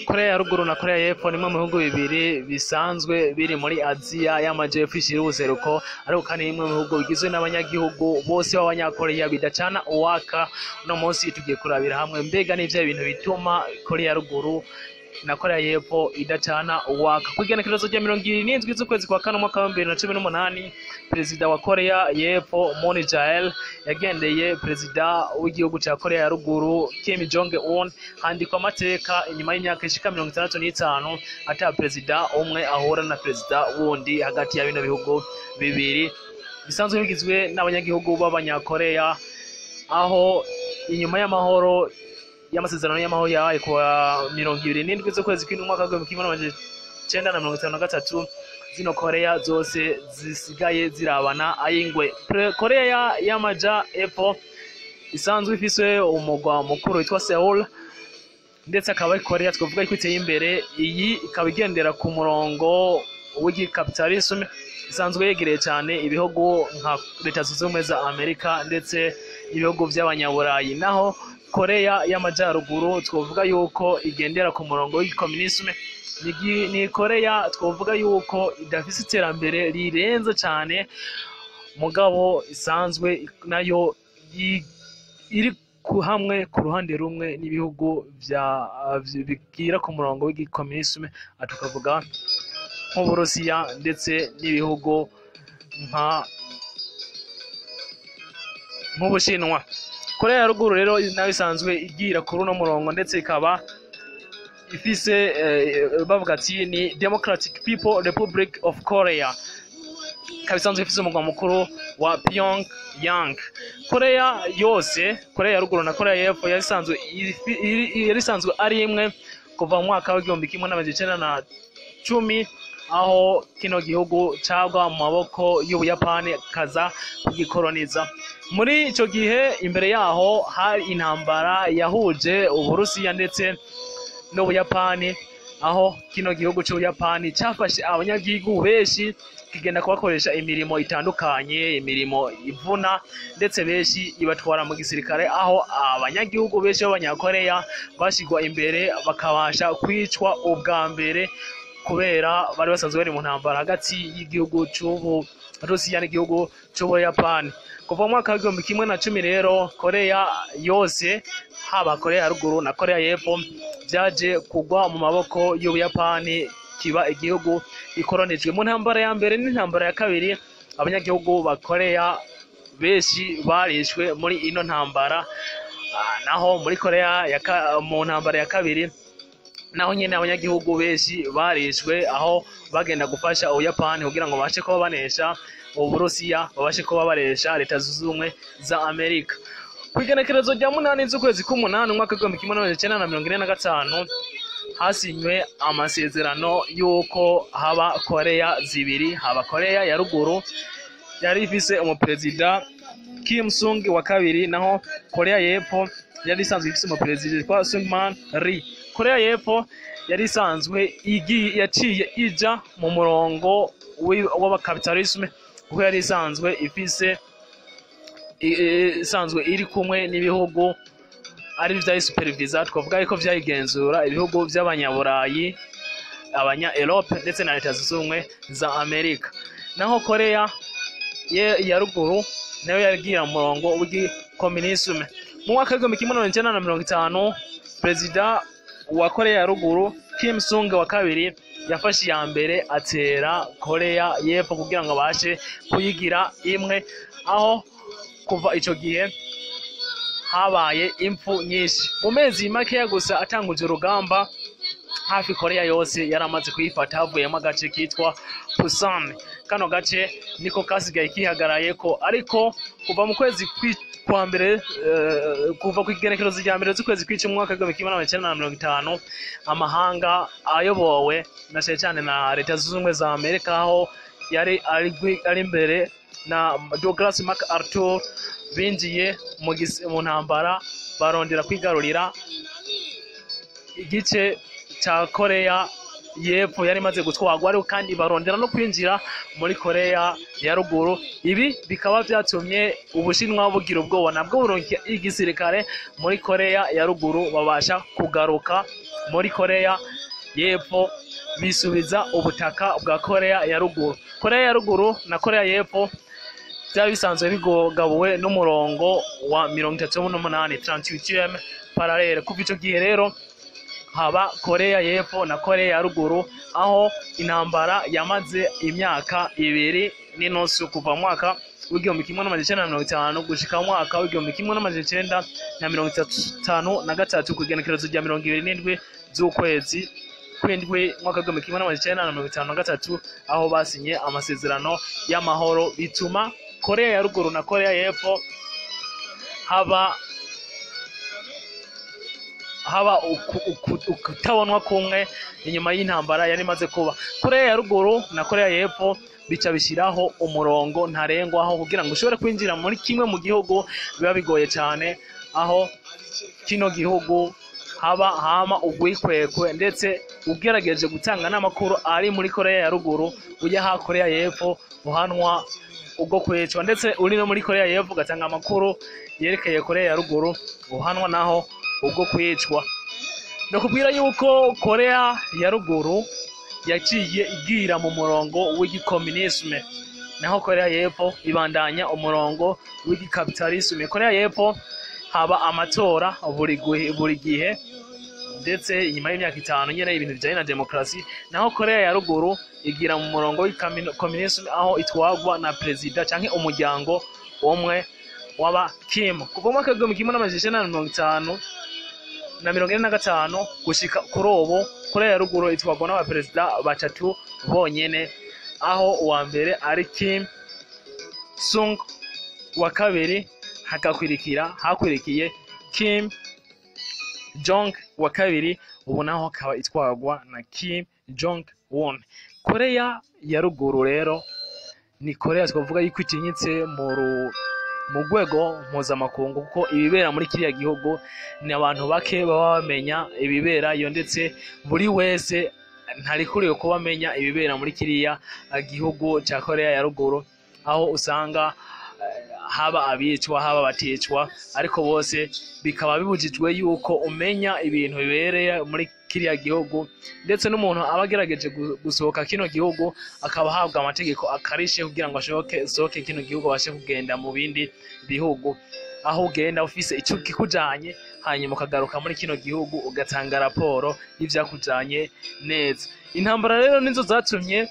Korea ya ruguru na Korea y'Epfo nimwe mu bihugu bibiri bisanzwe biri muri Aziya y'Amajepfo ishira ubuseruko, ariko kandi nimwe mu bihugu bigizwe n'abanyagihugu bose b'Abanyakorea bidacana uwaka. Uno munsi tugiye kurabira hamwe mbega n'ivyo bintu bituma Korea ya ruguru na Korea y'Epfo idacana uwaka. Kw'igenekerezo rya 27 z'ukwezi kwa kane umwaka wa 2018, perezida wa Korea y'Epfo Moon Jae-in yagendeye perezida w'igihugu ca Korea ya ruguru Kim Jong Un. Handikwa amateka inyuma y'imyaka ishika 65 ata perezida umwe ahura na perezida wundi hagati ya bino bihugu bibiri bisanzwe bigizwe n'abanyagihugu b'Abanyakorea, aho inyuma y'amahoro y'amasezerano y'amahoro yabaye kuwa 27 z'ukwezi kw'indwi umwaka w'1953, zino Korea zose zisigaye zirabana ayingwe. Korea y'Amaja Epfo isanzwe ifise umugwa mukuru witwa Seoul, ndetse akaba ari Korea twavuga ko iteye imbere. Iyi ikaba igendera ku murongo w'igikapitalisme, isanzwe yegereye cyane ibihugu nka Leta Zunze Ubumwe za Amerika ndetse ibihugu by'Abanyaburayi. Naho Korea y'Amajyaruguru twavuga yuko igendera ku murongo w'igikomunisme. Ni Korea twavuga yuko idafise iterambere rirenze cyane, mugabo isanzwe nayo iri ku hamwe ku ruhande rumwe n'ibihugu vya bigira ku murongo w'igikomunisme, aha tukavuga nk'Uburusiya ndetse n'ibihugu nka nk'Ubushinwa. Korea ya ruguru rero nayo isanzwe igira kuri uno murongo, ndetse ikaba ifise bavuga ati ni Democratic People Republic of Korea, ikaba isanzwe ifise umugwa mukuru wa Pyongyang. Korea yose, Korea ya ruguru na Korea y'Epfo, yari isanzwe ari imwe kuva mu mwaka w'1910, aho kino gihugu cagwa mu maboko y'Ubuyapani kaza kugikoroniza. Muri ico gihe, imbere yaho hari intambara yahuje Uburusiya ndetse n'Ubuyapani, aho kino gihugu c'Ubuyapani cafashe abanyagihugu benshi kigenda kubakoresha imirimo itandukanye, imirimo ivuna, ndetse benshi ibatwara mu gisirikare, aho abanyagihugu benshi b'Abanyakoreya bashigwa imbere bakabasha kwicwa ubwa mbere, kubera bari basanzwe bari mu ntambara hagati y'igihugu c'Uburusiya n'igihugu c'Ubuyapani. Kuva mu mwaka w'1010 rero, Korea yose, haba Korea ya ruguru na Korea y'Epfo, vyaje kugwa mu maboko y'Ubuyapani, kiba igihugu ikoronijwe. Mu ntambara ya mbere n'intambara ya kabiri, abanyagihugu ba Korea benshi barishwe muri ino ntambara. Naho muri Korea ya mu ntambara ya kabiri naho nyene abanyagihugu benshi barishwe, aho bagenda gufasha Ubuyapani kugira ngo babashe kuba banesha Uburusiya, babashe kuba baresha Leta Zunze Ubumwe za Amerika. Kw'igenekerezo rya 8 z'ukwezi k'umunani umwaka w'1945, hasinywe amasezerano y'uko haba Korea zibiri. Haba Korea ya ruguru yari ifise umuperezida Kim Sung wa kabiri, naho Korea y'Epfo yari isanzwe ifise umuperezida witwa Syngman Rhee. Korea y'Epfo yari isanzwe yaciye ija mu murongo w'abakapitalisme, kuko yari isanzwe ifise isanzwe iri kumwe n'ibihugu ari vya supervisa, twavuga yuko vyayigenzura, ibihugu vy'Abanyaburayi, abanya Europe ndetse na Leta Zunze Ubumwe za Amerika. Naho Korea ya ruguru nayo yagira mu murongo w'igikomunisme. Mu mwaka w'1950, perezida wa Korea ya ruguru Kim Sung wa kabiri yafashe iya mbere atera Korea y'Epfo kugira ngo abashe kuyigira imwe, aho kuva ico gihe habaye impfu nyinshi. Mu mezi makeya gusa atanguje urugamba, hafi Korea yose yaramaze kuyifata, havuyemo agace kitwa Pusan. Kano gace niko kasigaye kihagarayeko, ariko kuva mu kwezi kwa mbere, kuva ku igenekerezo rya mbere z'ukwezi kw'icumi umwaka w'1950, amahanga ayobowe na cyane cyane na Leta Zunze Ubumwe za Amerika, aho yari ari imbere na Douglas MacArthur, binjiye mu ntambara barondera kwigarurira igice ca Korea. y'Epfo yari imaze gutwarwa, ariko kandi barondera no kwinjira muri Korea ya Ruguru. Ibi bikaba vyatumye Ubushinwa bugira ubwoba, nabwo buronka igisirikare muri Korea ya Ruguru, babasha kugaruka muri Korea y'Epfo bisubiza ubutaka bwa Korea ya Ruguru. Korea ya Ruguru na Korea y'Epfo byari bisanzwe bigabuwe n'umurongo wa 38, 38e parallèle. Kuva ico gihe rero haba Korea y'Epfo na Korea ya Ruguru, aho intambara yamaze imyaka 2.5, kuva mu mwaka w'1950 gushika mu mwaka w'1953, ku igenekerezo rya 27 z'ukwezi kw'indwi mwaka w'1953, aho basinye amasezerano y'amahoro, bituma Korea ya Ruguru na Korea y'Epfo haba ukutabonwa kumwe inyuma y'intambara yari imaze kuba. Korea ya Ruguru na Korea y'Epfo bica bishyiraho umurongo ntarengwaho kugira ngo ushobore kwinjira muri kimwe mu gihugu biba bigoye cyane, aho kino gihugu haba hama ugwikwekwe, ndetse ugerageje gutanga n'amakuru ari muri Korea ya Ruguru uyaha Korea y'Epfo uhanwa ubwo kwicwa, ndetse uri no muri Korea y'Epfo ugatanga amakuru yerekeye Korea ya Ruguru uhanwa naho ubwo kwicwa. Ndakubwira yuko Korea ya Ruguru yaciye igira mu murongo w'igikomunisme, naho Korea y'Epfo ibandanya umurongo w'igikapitalisme. Korea y'Epfo haba amatora buri gihe, ndetse inyuma y'imyaka 5 nyene, ibintu bijanye na demokrasi, naho Korea ya Ruguru igira mu murongo w'igikomunisme, aho itwagwa na perezida canke umuryango umwe w'aba Kim. Kuva mu mwaka w'1945 gushika kuri ubu, Korea ya Ruguru itwagwa n'abaperezida batatu bonyene, aho uwa mbere ari Kim Sung, wa kabiri hagakwirikira hakwirikiye Kim Jong wa kabiri, ubu naho akaba itwagwa na Kim Jong Un. Korea ya Ruguru rero ni Korea twavuga yuko itinyitse mu rwego mpuzamakungu, kuko ibibera muri kiriya gihugu ni abantu bake baba bamenya ibiberayo, ndetse buri wese ntarikuriye kuba amenya ibibera muri kiriya gihugu cya Korea ya Ruguru, aho usanga haba abicwa haba abaticwa, ariko bose bikaba bibujijwe yuko umenya ibintu bibereye muri kiriya gihugu, ndetse n'umuntu aba agerageje gusohoka kino gihugu akaba ahabwa amategeko akarishe kugira ngo ashoke sohoke kino gihugu, abashe kugenda mu bindi bihugu, aho ugenda ufise icyo kikujanye, hanyuma ukagaruka muri kino gihugu ugatanga raporo y'ivyakujanye neza. Intambara rero nizo zatumye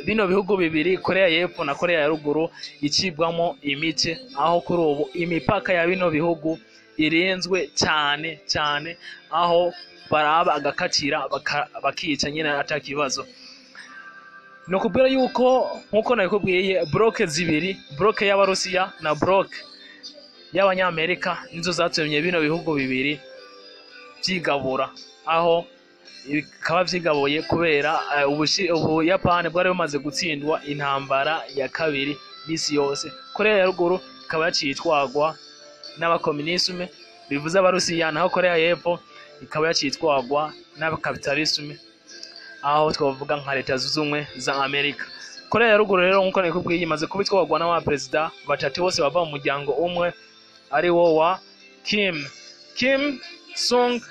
bino bihugu bibiri, Korea y'Epfo na Korea ya Ruguru, icibwamo imice, aho kuri ubu imipaka ya bino bihugu irinzwe cyane cyane, aho baraba agakatira bakica nyine atakibazo. Ni ukubwira yuko nkuko nabikubwiye, bloc zibiri, bloc y'Abarusiya na bloc y'Abanyamerika, nizo zatumye bino bihugu bibiri byigabura, aho bikaba vyigabuye kubera Ubuyapani bwari bumaze gutsindwa intambara ya kabiri y'isi yose. Korea ya Ruguru ikaba yaciye itwagwa n'abakomunisme, bivuze Abarusiya, naho Korea y'Epfo ikaba yaciye itwagwa n'abakapitalisme, aho twavuga nka Leta Zunze Ubumwe za Amerika. Korea ya Ruguru rero, nkuko nabikubwiye, imaze kuba itwagwa n'abaperezida batatu bose bava mu muryango umwe, ari wo wa Kim. Kim Sung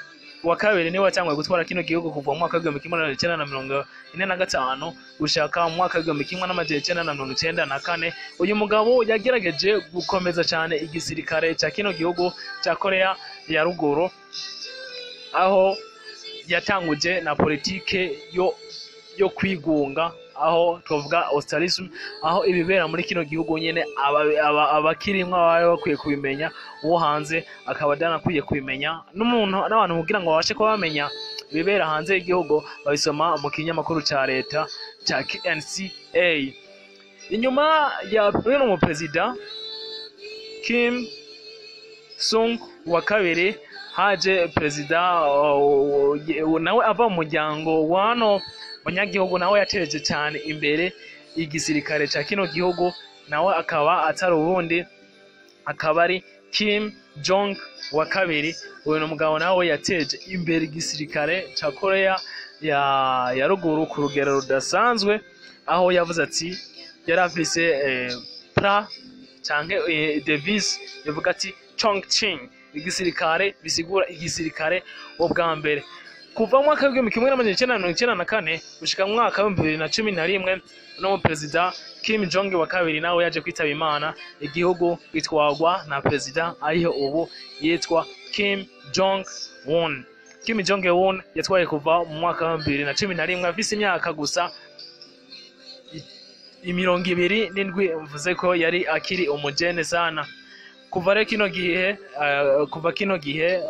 wa kabiri niwe watanguye gutwara kino gihugu kuva mu mwaka w'1945 gushaka mu mwaka w'1994. Uyu mugabo yagerageje gukomeza cyane igisirikare cya kino gihugu cya Korea ya Ruguru, aho yatanguje na politike yo kwigunga, aho twavuga austeritarism, aho ibibera muri kino gihugu nyene abakirimwo baba bakwiye kubimenya, uwo hanze akaba adanakwiye kubimenya, n'umuntu n'abantu kugira ngo babashe kuba bamenya ibibera hanze y'igihugu babisoma mu kinyamakuru ca leta ca KNCA. Inyuma ya uno muperezida Kim Sung wa kabiri haje perezida nawe ava mu muryango wano banyagihugu, nawe yateje cyane imbere igisirikare ca kino gihugu, nawe akaba atari uwundi, akaba ari Kim Jong wa kabiri. Uyu mugabo nawe yateje imbere igisirikare ca Korea ya ruguru ku rugero rudasanzwe, aho yavuze ati yari afise pra canke devise ivuga ati Chongqing, igisirikare bisigura igisirikare ubwa mbere. Kuva mu mwaka w'1994 gushika mu mwaka w'2011, no perezida Kim Jong wa kabiri nawe yaje kwitaba Imana, igihugu gitwagwa na perezida ariho ubu yitwa Kim Jong Un. Kim Jong Un yatwaye kuva mu mwaka wa 2011 afise imyaka gusa 27, mvuze ko yari akiri umujene sana. Kuva rero kino gihe, kuva kino gihe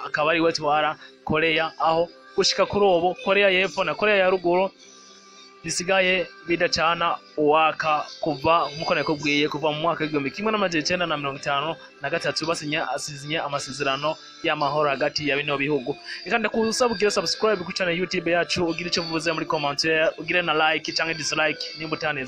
akaba ari we twara Korea, aho gushika kuri ubu Korea y'Epfo na Korea ya Ruguru bisigaye bidacana uwaka kuva, nkuko nakubwiye, kuva mu mwaka w'1953 basinya asizinye amasezerano y'amahoro hagati ya bino bihugu. Reka ndakusaba ugire subscribe ku channel YouTube yacu, ugire icyo uvuze muri commentaire, ugire na like canke dislike nimba utaneze.